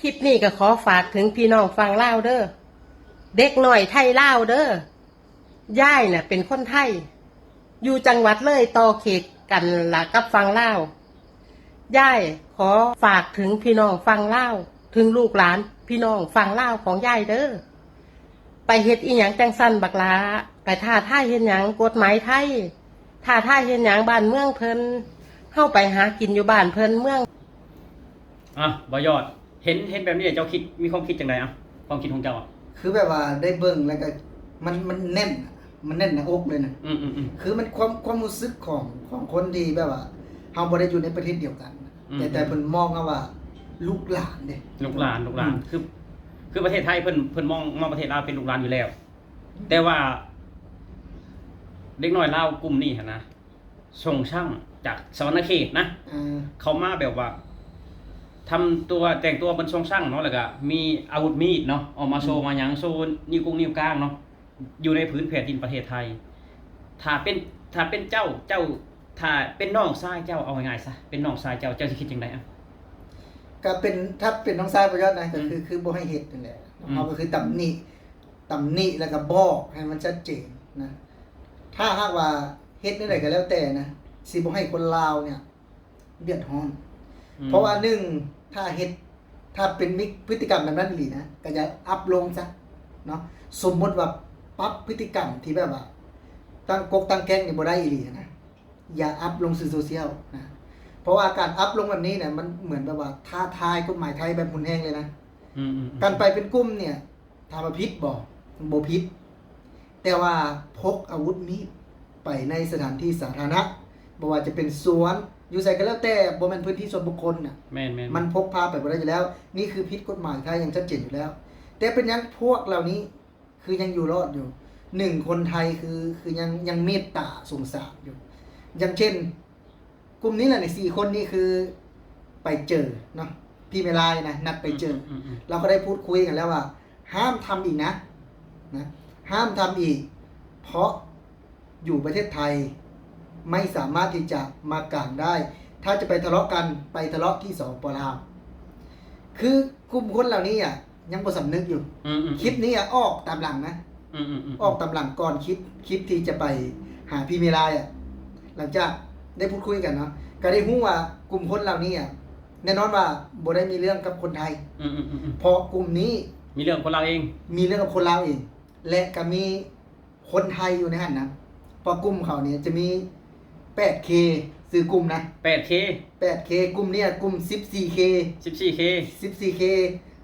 ຄລິບນີ້ກໍຂໍຝາກເຖິງພີ່ນ້ອງຝັ່ງລາວເດີ້ ເດັກນ້ອຍໄທລາວເດີ້. ຍາຍນະເປັນຄົນໄທ ຢູ່ຈັງຫວັດເລີຍ ຕໍ່ເຂດກັນລະກັບຝັ່ງລາວ. ຍາຍຂໍຝາກເຖິງພີ່ນ້ອງຝັ່ງລາວ ເຖິງລູກຫຼານພີ່ນ້ອງຝັ່ງລາວຂອງຍາຍເດີ້. ໄປເຮັດອີ່ຫຍັງຈັ່ງຊັ້ນບັກຫຼ້າ? ໄປທ້າທາຍເຮັດຫຍັງກົດໝາຍໄທ? ທ້າທາຍເຮັດຫຍັງບ້ານເມືອງເພິ່ນ? ເຮົາໄປຫາກິນຢູ່ບ້ານເພິ່ນເມືອງ. ອ່ະ ບໍ່ຍອດ ເຫັນ ເຫັນແບບນີ້ແລ້ວເຈົ້າຄິດ ມີຄວາມຄິດຈັ່ງໃດ? ອ່ະ ຄວາມຄິດຂອງເຈົ້າ ອ່ະ ຄືແບບວ່າໄດ້ເບິ່ງແລ້ວກໍ ມັນ ມັນແໜ້ນ ມັນແໜ້ນໜ້າອົກເລີຍນະ. ອືມໆໆ ຄືມັນຄວາມ ຄວາມຮູ້ສຶກຂອງ ຂອງຄົນທີ່ແບບວ່າເຮົາບໍ່ໄດ້ຢູ່ໃນປະເທດດຽວກັນ ອືມໆ ແຕ່ ແຕ່ເພິ່ນມອງເຮົາວ່າລູກຫຼານເດ້ ລູກຫຼານ ລູກຫຼານ ອືມ ຄື ຄືປະເທດໄທເພິ່ນ ເພິ່ນມອງ ມອງປະເທດລາວເປັນລູກຫຼານຢູ່ແລ້ວ ແຕ່ວ່າເດັກນ້ອຍລາວກຸ່ມນີ້ຫັ້ນນະ ຊົງຊ່າງຈາກສະຫວັນນະເຂດນະ ເອີ ເຂົ້າມາແບບວ່າ ທຳຕົວ ແຕ່ງຕົວເປັນຊົງຊ່າງເນາະ ແລ້ວກະມີອາວຸດມີດເນາະ ອອກມາໂຊ ອືມ ມາຫຍັງ ໂຊນິ້ວກົງນິ້ວກາງເນາະ ຢູ່ໃນພື້ນແຜ່ນດິນປະເທດໄທ. ຖ້າເປັນ ຖ້າເປັນເຈົ້າ ເຈົ້າ ຖ້າເປັນນ້ອງຊາຍເຈົ້າ ເອົາງ່າຍໆຊະ ເປັນນ້ອງຊາຍເຈົ້າ ເຈົ້າຊິຄິດຈັ່ງໃດ? ອ່ະ ກໍເປັນ ຖ້າເປັນນ້ອງຊາຍບໍ່ຍອດນະ ອືມ ກໍຄື ຄືບໍ່ໃຫ້ເຮັດນັ້ນແຫຼະ ອືມ ເຮົາກໍຄືຕຳໜິ ຕຳໜິ ແລ້ວກໍບອກໃຫ້ມັນຊັດເຈນນະ. ຖ້າຫາກວ່າເຮັດແນວໃດກໍແລ້ວແຕ່ນະ ຊິບໍ່ໃຫ້ຄົນລາວເນຍເດືອດຮ້ອນ ອືມ ເພາະວ່າໜຶ່ງ ຖ້າເຮັດ ຖ້າເປັນມີພຶດຕິກຳແບບນັ້ນອີ່ຫຼີນະ ກໍຢ່າອັບລົງຊະເນາະ. ສົມມຸດວ່າປັບພຶດຕິກຳທີ່ແບບວ່າຕັ້ງກົກຕັ້ງແກ້ງນີ້ບໍ່ໄດ້ອີ່ຫຼີນະ ຢ່າອັບລົງສື່ໂຊຊຽວນະ ເພາະວ່າການອັບລົງແບບນີ້ນະ ມັນເໝືອນແບບວ່າທ້າທາຍກົດໝາຍໄທແບບຮຸນແຮງເລີຍນະ. ອືມໆໆ ການໄປເປັນກຸ່ມເນຍ ຖາມວ່າຜິດບໍ່? ບໍ່ຜິດ ແຕ່ວ່າພົກອາວຸດມີດໄປໃນສະຖານທີ່ສາທາລະນະ ບໍ່ວ່າຈະເປັນສວນ ຢູ່ໃສກໍແລ້ວແຕ່ ບໍ່ແມ່ນພື້ນທີ່ສ່ວນບຸກຄົນນະ ແມ່ນໆໆ ມັນພົກພາໄປບໍ່ໄດ້ຢູ່ແລ້ວ. ນີ້ຄືຜິດກົດໝາຍໄທຢ່າງຊັດເຈນຢູ່ແລ້ວ. ແຕ່ເປັນຫຍັງພວກເຫຼົ່ານີ້ຄືຍັງຢູ່ລອດຢູ່? ໜຶ່ງ ຄົນໄທຄື ຄືຍັງ ຍັງເມດຕາສົງສານຢູ່. ຢ່າງເຊັ່ນ ກຸ່ມນີ້ແຫຼະນີ້ ສີ່ຄົນນີ້ຄືໄປເຈີເນາະ ພີ່ແມ່ລາຍນະ ນັດໄປເຈີ ອືມໆໆໆ ລາວກໍໄດ້ພູດຄຸຍກັນແລ້ວວ່າ ຫ້າມທຳອີກນະ ນະ ຫ້າມທຳອີກ ເພາະຢູ່ປະເທດໄທໄມ່ສາມາດທີ່ຈະມາກາງໄດ້ ຖ້າຈະໄປທະເລາະກັນ ໄປທະເລາະທີ່ ສປປ ລາວ. ຄືກຸ່ມຄົນເຫຼົ່ານີ້ອະ ຍັງບໍ່ສຳນຶກຢູ່ ອືມໆໆ ຄລິບນີ້ອະ ອອກຕາມຫຼັງນະ ອືມໆໆ ອອກຕາມຫຼັງກ່ອນຄລິບ ຄລິບທີ່ຈະໄປຫາພີ່ເມລາຍອະ ຫຼັງຈາກໄດ້ພູດຄຸຍກັນເນາະ ກໍໄດ້ຮູ້ວ່າກຸ່ມຄົນເຫຼົ່ານີ້ອະ ແນ່ນອນວ່າບໍ່ໄດ້ມີເລື່ອງກັບຄົນໄທ ອືມໆໆໆ ເພາະກຸ່ມນີ້ມີເລື່ອງຄົນລາວເອງ ມີເລື່ອງກັບຄົນລາວເອງ ແລະ ກໍມີຄົນໄທຢູ່ໃນຫັ້ນນະ ເພາະກຸ່ມເຂົານີ້ຈະມີ ແປດເຄ ຊື່ກຸ່ມນະ ແປດເຄ ແປດເຄ ກຸ່ມນີ້ ກຸ່ມ ສິບສີ່ເຄ ສິບສີ່ເຄ ສິບສີ່ເຄ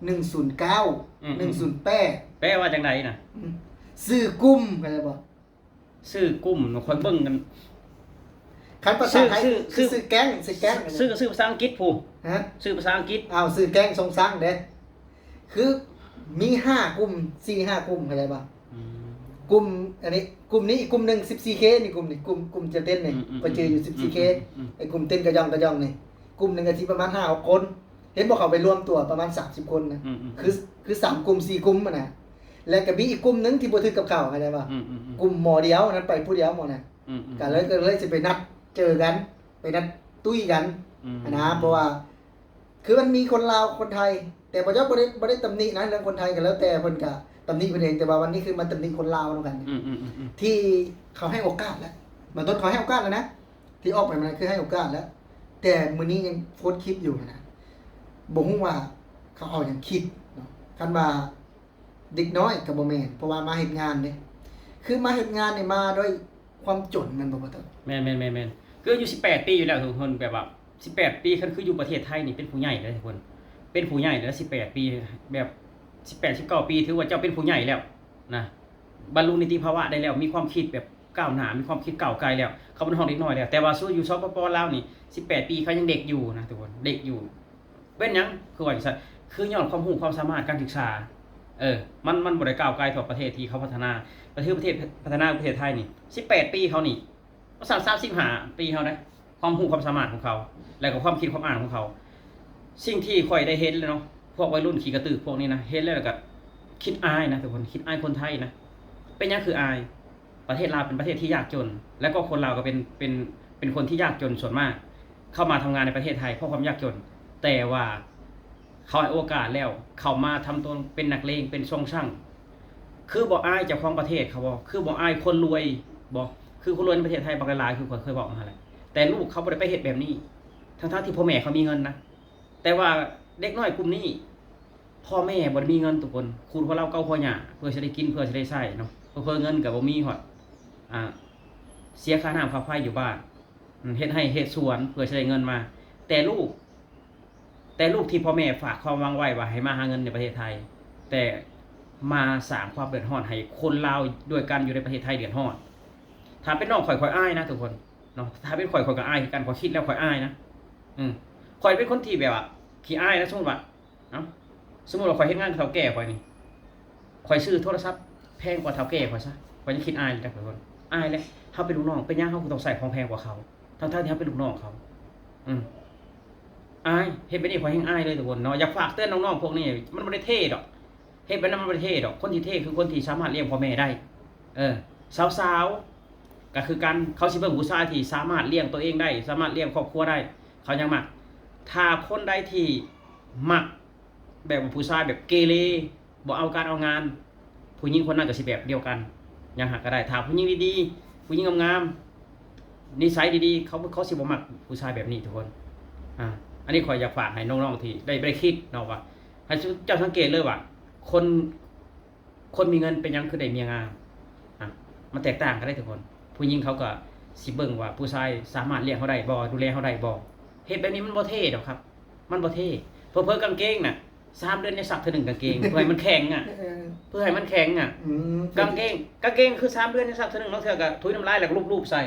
ໜຶ່ງສູນເກົ້າ ອືມໆໆ ໜຶ່ງສູນແປດ ແປວ່າຈັ່ງໃດນະ? ອືມ ຊື່ກຸ່ມ ເຂົ້າໃຈບໍ່? ຊື່ກຸ່ມ ຂ້ອຍເບິ່ງກັນ ຄັນພາສາໄທ ຊື່ ຊື່ ຊື່ ຊື່ແກ້ງ ຊື່ແກ້ງ ຊື່ ຊື່ພາສາອັງກິດພຸ້ນ ຮະ? ຊື່ພາສາອັງກິດ ອ້າວ ຊື່ແກ້ງຊົງຊ່າງເດ້ ຄືມີຫ້າກຸ່ມ ສີ່ຫ້າກຸ່ມ ເຂົ້າໃຈບໍ່? ອືມ ກຸ່ມ ອັນນີ້ ກຸ່ມນີ້ອີກກຸ່ມໜຶ່ງ ສິບສີ່ເຄ ນີ້ ກຸ່ມນີ້ ກຸ່ມ ກຸ່ມຈະເຕັ້ນນີ້ ອືມໆໆ ຂ້ອຍຈື່ຢູ່ ສິບສີ່ເຄ ອືມໆໆ ໄອ້ກຸ່ມເຕັ້ນກະຢ່ອງກະຢ່ອງນີ້ ກຸ່ມໜຶ່ງກໍຊິປະມານຫ້າຫົກຄົນ ເຫັນບໍ່? ເຂົາໄປລວມຕົວປະມານສາມສິບຄົນນະ ອືມໆໆ ຄື ຄືສາມກຸ່ມ ສີ່ກຸ່ມຫັ້ນນະ ແລ້ວກໍມີອີກກຸ່ມໜຶ່ງທີ່ບໍ່ຖືກກັບເຂົາ ເຂົ້າໃຈບໍ່? ອືມໆໆ ກຸ່ມໝໍດຽວ ອັນນັ້ນໄປຜູ້ດຽວໝໍນະ ອືມໆໆ ກໍເລີຍ ກໍເລີຍຊິໄປນັດເຈີກັນ ໄປນັດຕຸ້ຍກັນ ອືມ ຫັ້ນນະ ເພາະວ່າ ຄືມັນມີຄົນລາວຄົນໄທ ແຕ່ບໍ່ ບໍ່ໄດ້ ບໍ່ໄດ້ຕຳໜິນະ ເລື່ອງຄົນໄທກໍແລ້ວແຕ່ ເພິ່ນກະຕຳໜິເພິ່ນເອງ ແຕ່ວ່າວັນນີ້ຄືມາຕຳໜິຄົນລາວນຳກັນ ອືມໆໆໆ ທີ່ເຂົາໃຫ້ໂອກາດແລ້ວ ບາງຕົ້ນເຂົາໃຫ້ໂອກາດແລ້ວນະ ທີ່ອອກໄປມັນຄືໃຫ້ໂອກາດແລ້ວ ແຕ່ມື້ນີ້ຍັງໂພສຄລິບຢູ່ຫັ້ນນະ ບໍ່ຮູ້ວ່າເຂົາເອົາຫຍັງຄິດເນາະ ຄັນວ່າ ເດັກນ້ອຍກໍບໍ່ແມ່ນ ເພາະວ່າມາເຮັດງານເດ້ ຄືມາເຮັດງານນີ້ມາດ້ວຍຄວາມຈົນແມ່ນບໍ່ ບໍ່ຕອນ? ແມ່ນໆໆໆ ຄືອາຍຸສິບແປດປີຢູ່ແລ້ວທຸກຄົນ ແບບວ່າສິບແປດປີ ຄັນຄືຢູ່ປະເທດໄທນີ້ເປັນຜູ້ໃຫຍ່ເດ້ທຸກຄົນ ເປັນຜູ້ໃຫຍ່ແລ້ວ ສິບແປດປີ ແບບສິບແປດ ສິບເກົ້າປີ ຖືວ່າເຈົ້າເປັນຜູ້ໃຫຍ່ແລ້ວນະ ບັນລຸນິຕິພາວະໄດ້ແລ້ວ ມີຄວາມຄິດແບບກ້າວໜ້າ ມີຄວາມຄິດກ້າວໄກແລ້ວ ເຂົາບໍ່ໄດ້ຮ້ອງເດັກນ້ອຍແລ້ວ ແຕ່ວ່າສູ່ຢູ່ ສປປ ລາວນີ້ ສິບແປດປີ ເຂົາຍັງເດັກຢູ່ນະທຸກຄົນ ເດັກຢູ່. ເປັນຫຍັງຄືວ່າຈັ່ງຊັ້ນ? ຄືຍ້ອນຄວາມຮູ້ຄວາມສາມາດການສຶກສາ ເອີ ມັນ ມັນບໍ່ໄດ້ກ້າວໄກເທົ່າປະເທດທີ່ເຂົາພັດທະນາ ປະເທດ ປະເທດພັດທະນາປະເທດໄທນີ້ ສິບແປດປີເຂົານີ້ ສາມ ສາມສິບຫ້າປີເຮົານະ ຄວາມຮູ້ຄວາມສາມາດຂອງເຂົາ ແລ້ວກໍຄວາມຄິດຄວາມອ່ານຂອງເຂົາ ສິ່ງທີ່ຂ້ອຍໄດ້ເຫັນແລ້ວເນາະ ພວກໄວລຸ້ນຂີ້ກະຕືກພວກນີ້ນະ ເຫັນແລ້ວ ແລ້ວກໍຄິດອາຍນະທຸກຄົນ ຄິດອາຍຄົນໄທນະ ເປັນຫຍັງຄືອາຍ? ປະເທດລາວເປັນປະເທດທີ່ຍາກຈົນ ແລະກໍຄົນລາວກໍເປັນ ເປັນ ເປັນຄົນທີ່ຍາກຈົນສ່ວນມາກ ເຂົ້າມາທຳງານໃນປະເທດໄທເພາະຄວາມຍາກຈົນ ແຕ່ວ່າ ເຂົາໃຫ້ໂອກາດແລ້ວ ເຂົ້າມາທຳຕົວເປັນນັກເລງ ເປັນຊົງຊັງ ຄືບໍ່ອາຍເຈົ້າຂອງປະເທດເຂົາບໍ່? ຄືບໍ່ອາຍຄົນລວຍບໍ່? ຄືຄົນລວຍໃນປະເທດໄທບັກຫຼາຍໆ ຄືຂ້ອຍເຄີຍເວົ້າມາຫັ້ນແຫຼະ ແຕ່ລູກເຂົາບໍ່ໄດ້ໄປເຮັດແບບນີ້ ທັງໆທີ່ພໍ່ແມ່ເຂົາມີເງິນນະ. ແຕ່ວ່າເດັກນ້ອຍກຸ່ມນີ້ ພໍ່ແມ່ບໍ່ໄດ້ມີເງິນທຸກຄົນ ຂູດຫົວເລົາເກົາຫົວຫຍ້າ ເພື່ອຊິໄດ້ກິນ ເພື່ອຊິໄດ້ໃຊ້ເນາະ ເຜີໆເງິນກໍບໍ່ມີ ຮອດ ອ່າ ເສຍຄ່ານ້ຳຄ່າໄຟຢູ່ບ້ານ ເຮັດໄຮ່ເຮັດສວນເພື່ອຊິໄດ້ເງິນມາ. ແຕ່ລູກ ແຕ່ລູກທີ່ພໍ່ແມ່ຝາກຄວາມຫວັງໄວ້ວ່າໃຫ້ມາຫາເງິນໃນປະເທດໄທ ແຕ່ມາສ້າງຄວາມເດືອດຮ້ອນໃຫ້ຄົນລາວດ້ວຍກັນຢູ່ໃນປະເທດໄທເດືອດຮ້ອນ. ຖ້າເປັນນ້ອງຂ້ອຍ ຂ້ອຍອາຍນະທຸກຄົນເນາະ ຖ້າເປັນຂ້ອຍ ຂ້ອຍກໍອາຍຄືກັນ ຂ້ອຍຄິດແລ້ວຂ້ອຍອາຍນະ. ອື ຂ້ອຍເປັນຄົນທີ່ແບບວ່າຂີ້ອາຍນະ ສົມມຸດວ່າ ເອົ້າ ສົມມຸດວ່າຂ້ອຍເຮັດງານກັບເຖົ້າແກ່ຂ້ອຍນີ້ ຂ້ອຍຊື້ໂທລະສັບແພງກວ່າເຖົ້າແກ່ຂ້ອຍຊະ ຂ້ອຍຍັງຄິດອາຍຢູ່ເດ້ທຸກຄົນ ອາຍແຫຼະ ເຮົາເປັນລູກນ້ອງ ເປັນຫຍັງເຮົາຄືຕ້ອງໃຊ້ຂອງແພງກວ່າເຂົາ ທັງໆທີ່ເຮົາເປັນລູກນ້ອງເຂົາ. ອື ອາຍ ເຮັດແບບນີ້ຂ້ອຍແຮ່ງອາຍເລີຍທຸກຄົນເນາະ. ຢາກຝາກເຕືອນນ້ອງໆພວກນີ້ ມັນບໍ່ໄດ້ເທ່ດອກ ເຮັດແບບນັ້ນມັນບໍ່ໄດ້ເທ່ດອກ ຄົນທີ່ເທ່ຄືຄົນທີ່ສາມາດລ້ຽງພໍ່ແມ່ໄດ້. ເອີ ສາວໆ ກໍຄືກັນ ເຂົາຊິເບິ່ງຜູ້ຊາຍທີ່ສາມາດລ້ຽງຕົວເອງໄດ້ ສາມາດລ້ຽງຄອບຄົວໄດ້ ເຂົາຍັງມັກ. ຖ້າຄົນໃດທີ່ມັກແບບວ່າຜູ້ຊາຍແບບເກເລ ບໍ່ເອົາການເອົາງານ ຜູ້ຍິງຄົນນັ້ນກໍຊິແບບດຽວກັນ ຍັງຫາກໍໄດ້. ຖ້າຜູ້ຍິງດີໆ ຜູ້ຍິງງາມໆ ນິໄສດີໆ ເຂົາ ເຂົາຊິບໍ່ມັກຜູ້ຊາຍແບບນີ້ທຸກຄົນ. ອາ ອັນນີ້ຂ້ອຍຢາກຝາກໃຫ້ນ້ອງໆທີ່ໄດ້ ໄດ້ຄິດເນາະວ່າ ໃຫ້ເຈົ້າສັງເກດເລີຍວ່າ ຄົນ ຄົນມີເງິນເປັນຫຍັງຄືໄດ້ເມຍງາມ? ອາ ມັນແຕກຕ່າງກັນເດ້ທຸກຄົນ. ຜູ້ຍິງເຂົາກໍຊິເບິ່ງວ່າຜູ້ຊາຍສາມາດລ້ຽງເຮົາໄດ້ບໍ່ ດູແລເຮົາໄດ້ບໍ່. ເຮັດແບບນີ້ມັນບໍ່ເທ່ດອກຄັບ ມັນບໍ່ເທ່. ເຜີໆກາງເກງນະ ສາມເດືອນຍັງຊັກເທື່ອໜຶ່ງກາງເກງ ເພື່ອໃຫ້ມັນແຂງອະ ເພື່ອໃຫ້ມັນແຂງອະ. ກາງເກງ ກາງເກງຄືສາມເດືອນຍັງຊັກເທື່ອໜຶ່ງ ບາງເທື່ອກໍທຸຍນ້ຳລາຍແລ້ວກໍລູບໆໃສ່.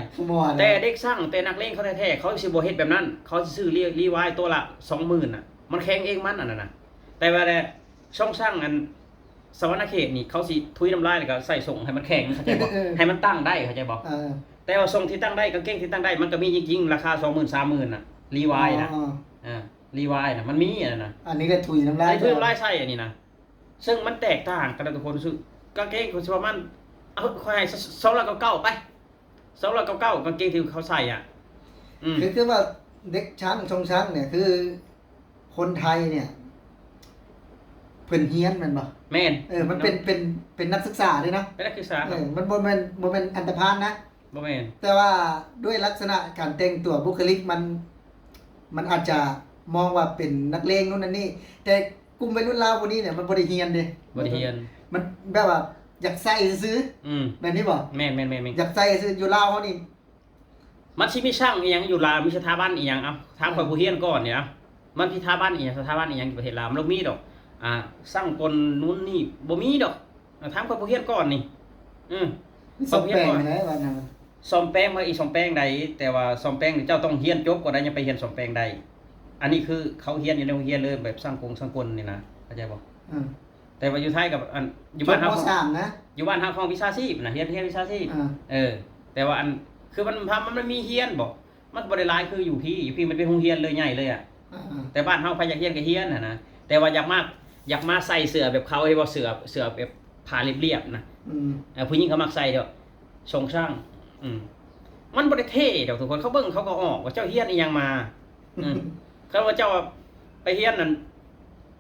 ແຕ່ເດັກຊ່າງ ແຕ່ນັກເລງເຂົາແທ້ໆ ເຂົາຊິບໍ່ເຮັດແບບນັ້ນ ເຂົາຊິຊື້ລີວາຍຕົວລະສອງໝື່ນນະ ມັນແຂງເອງມັນອັນນັ້ນນະ. ແຕ່ວ່າແຫຼະ ຊ່ອງຊ່າງອັນສະຫວັນນະເຂດນີ້ ເຂົາຊິທຸຍນ້ຳລາຍ ແລ້ວກໍໃສ່ສົ້ງໃຫ້ມັນແຂງ ເຂົ້າໃຈບໍ່? ເອີ ໃຫ້ມັນຕັ້ງໄດ້ ເຂົ້າໃຈບໍ່? ເອີ ແຕ່ວ່າສົ້ງທີ່ຕັ້ງໄດ້ ກາງເກງທີ່ຕັ້ງໄດ້ ມັນກໍມີຈິງໆ ລາຄາສອງໝື່ນ ສາມໝື່ນນະ ລີວາຍນະ. ເອີ ເອີ ລີວາຍນະ ມັນມີອັນນັ້ນນະ. ອັນນີ້ກໍທຸຍນ້ຳລາຍ ໄດ້ທຸຍນ້ຳລາຍໃສ່ອັນນີ້ນະ. ເຊິ່ງມັນແຕກຕ່າງກັນນະທຸກຄົນ. ຊື່ ກາງເກງຂ້ອຍຊິປະມານ ເອົາ ຂ້ອຍໃຫ້ສອງຮ້ອຍເກົ້າເກົ້າໄປ ສອງຮ້ອຍເກົ້າເກົ້າ ກາງເກງທີ່ເຂົາໃສ່ອະ. ອືມ ຄື ຄືວ່າເດັກຊ່າງຊົງຊ່າງນີ້ ຄືຄົນໄທນີ້ ເພິ່ນຮຽນແມ່ນບໍ່? ແມ່ນ. ເອີ ມັນເປັນ ເປັນ ເປັນນັກສຶກສາເດ້ເນາະ ເປັນນັກສຶກສາ. ເອີ ມັນບໍ່ແມ່ນ ບໍ່ແມ່ນອັນຕະພານນະ ບໍ່ແມ່ນ. ແຕ່ວ່າດ້ວຍລັກສະນະການແຕ່ງຕົວ ບຸກຄະລິກມັນ ມັນອາດຈະມອງວ່າເປັນນັກເລງ ໂນ່ນນັ້ນນີ້ ແຕ່ ກຸ່ມໄວລຸ້ນລາວຜູ້ນີ້ນີ້ ມັນບໍ່ໄດ້ຮຽນເດ້ ບໍ່ໄດ້ຮຽນ. ມັນແບບວ່າຢາກໃສ່ຊື່ໆ. ອືມ ແມ່ນນີ້ບໍ່? ແມ່ນໆໆໆ ຢາກໃສ່ຊື່. ຢູ່ລາວເຮົານີ້ ມັນຊິມີຊ່າງອີ່ຫຍັງຢູ່ລາວ ມີສະຖາບັນອີ່ຫຍັງ? ເອົາ ຖາມຂ້ອຍ ເອີ ຜູ້ຮຽນກ່ອນນີ້ນະ ມັນສະຖາບັນອີ່ຫຍັງ ສະຖາບັນອີ່ຫຍັງຢູ່ປະເທດລາວ? ມັນບໍ່ມີດອກ ອ່າ ຊ່າງກົນນູ້ນນີ້ ບໍ່ມີດອກ. ອ່າ ຖາມຂ້ອຍຜູ້ຮຽນກ່ອນນີ້. ອືມ ມີສ້ອມແປງໄດ້ວ່ານັ້ນ ສ້ອມແປງມາອີກ ສ້ອມແປງໃດ? ແຕ່ວ່າສ້ອມແປງນີ້ເຈົ້າຕ້ອງຮຽນຈົບກ່ອນໄດ໋ ຍັງໄປຮຽນສ້ອມແປງໄດ້. ອັນນີ້ຄືເຂົາຮຽນຢູ່ໃນໂຮງຮຽນເລີຍ ແບບຊ່າງກົງຊ່າງກົນນີ້ນະ ເຂົ້າໃຈບໍ່? ອືມ ແຕ່ວ່າຢູ່ໄທກັບອັນ ຢູ່ບ້ານເຮົາ ມສາມນະ ຢູ່ບ້ານເຮົາຂອງວິຊາຊີບນະ ຮຽນ ຮຽນວິຊາຊີບ. ເອີ ເອີ ແຕ່ວ່າອັນ ຄືມັນ ມັນ ມັນມີຮຽນບໍ່? ມັນກໍບໍ່ໄດ້ຫຼາຍຄືຢູ່ພີ້ ຢູ່ພີ້ມັນເປັນໂຮງຮຽນເລີຍ ໃຫຍ່ເລີຍອະ. ອ່າໆ ແຕ່ບ້ານເຮົາໃຜຢາກຮຽນກໍຮຽນຫັ້ນນະ ແຕ່ວ່າຢາກມາ ຢາກມາໃສ່ເສື້ອແບບເຂົາ ເຫັນບໍ່ ເສື້ອ ເສື້ອແບບຜ້າລຽບໆນະ. ອືມ ເອີ ຜູ້ຍິງເຂົາມັກໃສ່ດອກ ຊົງຊ່າງ. ອືມ ມັນບໍ່ໄດ້ເທ່ດອກທຸກຄົນ ເຂົາເບິ່ງເຂົາກໍອອກວ່າເຈົ້າຮຽນອີ່ຫຍັງມາ. ອືມ ຄັນວ່າເຈົ້າໄປຮຽນນັ້ນ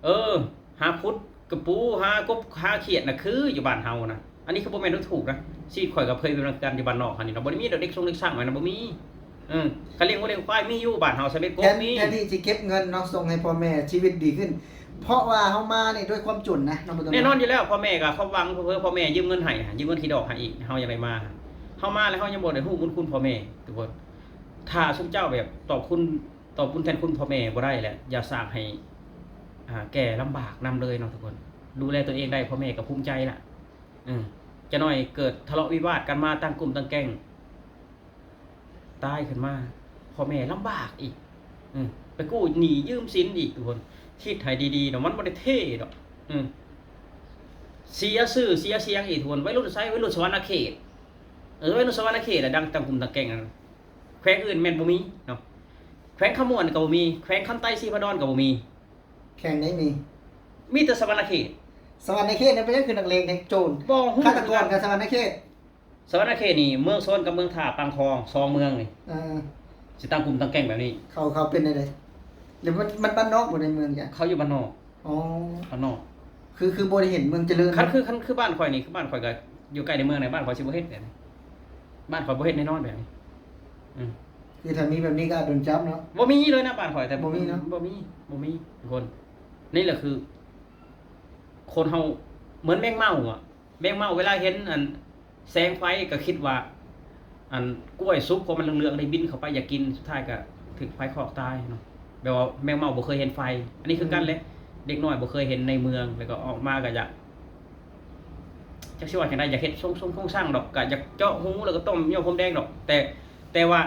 ເອີ ຫາຂຸດກະປູ ຫາກົບ ຫາຂຽດນະ ຄືຢູ່ບ້ານເຮົານະ. ອັນນີ້ຄືບໍ່ແມ່ນດູຖູກນະ ຊີວິດຂ້ອຍກໍເຄີຍເປັນນຳກັນຢູ່ບ້ານນອກຫັ້ນນີ້ນະ ບໍ່ໄດ້ມີດອກເດັກຊົງເດັກຊ່າງໄວ້ນະ ບໍ່ມີ. ເອີ ກະລ້ຽງງົວລ້ຽງຄວາຍມີຢູ່ ບ້ານເຮົາສຳເລັດກົກ ແທນ ມີ ແທນທີ່ຊິເກັບເງິນເນາະ ສົ່ງໃຫ້ພໍ່ແມ່ ຊີວິດດີຂຶ້ນ ເພາະວ່າເຮົາມານີ້ດ້ວຍຄວາມຈົນນະ ເນາະ ແນ່ນອນຢູ່ແລ້ວ. ພໍ່ແມ່ກໍຄວາມຫວັງ ເພື່ອພໍ່ແມ່ຢືມເງິນໃຫ້ ຢືມເງິນຂີ້ດອກໃຫ້ອີກ ເຮົາຢາກໄດ້ມາ. ເຮົາມາແລ້ວເຮົາຍັງບໍ່ໄດ້ຮູ້ບຸນຄຸນພໍ່ແມ່ທຸກຄົນ. ຖ້າຊຸມເຈົ້າແບບຕອບຄຸນ ຕອບບຸນແທນຄຸນພໍ່ແມ່ບໍ່ໄດ້ແຫຼະ ຢ່າສ້າງໃຫ້ ອ່າ ແກ່ລຳບາກນຳເລີຍເນາະທຸກຄົນ. ດູແລຕົວເອງໄດ້ ພໍ່ແມ່ກໍພູມໃຈລະ. ເອີ ຈັກໜ້ອຍເກີດທະເລາະວິວາດກັນມາ ຕັ້ງກຸ່ມຕັ້ງແກ້ງ ຕາຍຂຶ້ນມາ ພໍ່ແມ່ລຳບາກອີກ. ເອີ ໄປກູ້ໜີ້ຢືມສິນອີກທຸກຄົນ. ຄິດໃຫ້ດີໆເນາະ ມັນບໍ່ໄດ້ເທ່ດອກ. ເອີ ເສຍຊື່ເສຍສຽງອີກທຸກຄົນ. ໄວລຸ້ນໃສ ໄວລຸ້ນສະຫວັນນະເຂດ. ເອີ ໄວລຸ້ນສະຫວັນນະເຂດລະ ດັງຕັ້ງກຸ່ມຕັ້ງແກ້ງ. ແຂວງອື່ນແມ່ນບໍ່ມີເນາະ ແຂວງຄຳມ່ວນກໍບໍ່ມີ ແຂວງຄຳໄຕ ສີພັນດອນກໍບໍ່ມີ. ແຂວງໃດມີ? ມີແຕ່ສະຫວັນນະເຂດ. ສະຫວັນນະເຂດນີ້ເປັນຫຍັງຄືນັກເລງແທ້ ໂຈນ ບໍ່ຮູ້ ຄາດຕະກອນກັບສະຫວັນນະເຂດ. ສະຫວັນນະເຂດນີ້ ເມືອງໂຊນກັບເມືອງທ່າ ປາງຄອງ ສອງເມືອງນີ້. ເອີ ຊິຕັ້ງກຸ່ມຕັ້ງແກ້ງແບບນີ້ ເຂົາ ເຂົາເປັນແນວໃດ? ຫຼືມັນ ມັນບ້ານນອກບໍ່ ໃນເມືອງ? ເຂົາຢູ່ບ້ານນອກ. ອໍ ຂ້າງນອກ ຄື ຄືບໍ່ໄດ້ເຫັນເມືອງຈະເລີນ ຄັນຄື ຄັນຄືບ້ານຂ້ອຍນີ້ ຄືບ້ານຂ້ອຍກໍຢູ່ໃກ້ໃນເມືອງໃດ ບ້ານຂ້ອຍຊິບໍ່ເຮັດແບບນີ້ ບ້ານຂ້ອຍບໍ່ເຮັດແນ່ນອນແບບນີ້ ອືມ ຄືຖ້າມີແບບນີ້ກໍອາດໂດນຈັບເນາະ ບໍ່ມີເລີຍນະບ້ານຂ້ອຍ ແຕ່ ບໍ່ມີເນາະ ບໍ່ມີ ບໍ່ມີທຸກຄົນ ນີ້ແຫຼະຄື ຄົນເຮົາເໝືອນແມງເມົາອະ ແມງເມົາເວລາເຫັນອັນແສງໄຟກໍຄິດວ່າ ອັນກ້ວຍສຸກ ເພາະມັນເຫຼືອງໆ ໄດ້ບິນເຂົ້າໄປຢາກກິນ ສຸດທ້າຍກໍຖືກໄຟຄອກຕາຍເນາະ ແບບວ່າແມງເມົາບໍ່ເຄີຍເຫັນໄຟ ອັນນີ້ຄືກັນແຫຼະ ອືມ ເດັກນ້ອຍບໍ່ເຄີຍເຫັນໃນເມືອງ ແລ້ວກໍອອກມາກໍຢາກ ຈັກຊິວ່າຈັ່ງໃດ ຢາກເຮັດຊົງໆ ຊົງຊ່າງດອກ ກໍຢາກເຈາະຮູ ແລ້ວກໍຕ້ອງຍ້ອມຜົມແດງດອກ ແຕ່ ແຕ່ວ່າ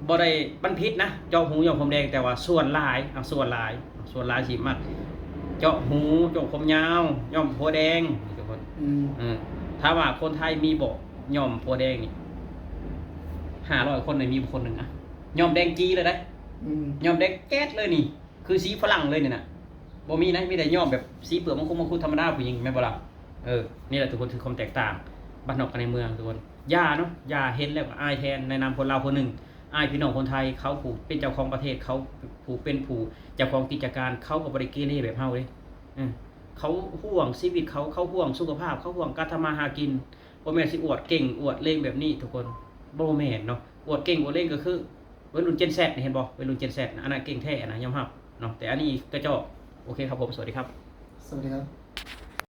ບໍ່ໄດ້ ມັນຜິດນະ ເຈາະຮູຍ້ອມຜົມແດງ ແຕ່ວ່າສ່ວນຫຼາຍ ເອົາ ສ່ວນຫຼາຍ ສ່ວນຫຼາຍຊິມັກເຈາະຮູ ໂຈະຜົມຍາວ ຍ້ອມຜົມແດງ ອືມ ເອີ ຖາມວ່າຄົນໄທມີບໍ່ຍ້ອມຜົມແດງນີ້ ຫ້າຮ້ອຍຄົນນີ້ມີບໍ່ຄົນໜຶ່ງອະ ຍ້ອມແດງຈີ່ເລີຍເດ້ ອືມ ຍ້ອມແດງແຈດເລີຍນີ້ ຄືສີຝຣັ່ງເລີຍນີ້ນະ ບໍ່ມີນະ ມີແຕ່ຍ້ອມແບບສີເປືອກມັງຄຸດມັງຄຸດທຳມະດາ ຜູ້ຍິງ ແມ່ນບໍ່ລະ? ເອີ ນີ້ແຫຼະທຸກຄົນ ຄືຄວາມແຕກຕ່າງບ້ານນອກກັບໃນເມືອງທຸກຄົນ ຢ່າເນາະ ຢ່າເຫັນແລ້ວກໍອາຍແທນ ໃນນາມຄົນລາວຄົນໜຶ່ງ ອາຍພີ່ນ້ອງຄົນໄທ ເຂົາຜູ້ເປັນເຈົ້າຂອງປະເທດ ເຂົາຜູ້ເປັນຜູ້ເຈົ້າຂອງກິດຈະການ ເຂົາກໍບໍ່ໄດ້ເກເລແບບເຮົາເດ້ ເອີ ເຂົາຫ່ວງຊີວິດເຂົາ ເຂົາຫ່ວງສຸຂະພາບ ເຂົາຫ່ວງການທຳມາຫາກິນ ບໍ່ແມ່ນຊິອວດເກັ່ງອວດເຫຼັງແບບນີ້ທຸກຄົນ ບໍ່ແມ່ນເນາະ ອວດເກັ່ງອວດເຫຼັງກໍຄື ວັຍລຸ້ນ Gen Z ນີ້ ເຫັນບໍ່? ວັຍລຸ້ນ Gen Z ນະ ອັນນັ້ນເກັ່ງແທ້ນະ ຍອມຮັບເນາະ ແຕ່ອັນນີ້ກະຈອກ. ໂອເຄຄັບຜົມ ສະຫວັດດີຄັບ ສະຫວັດດີຄັບ.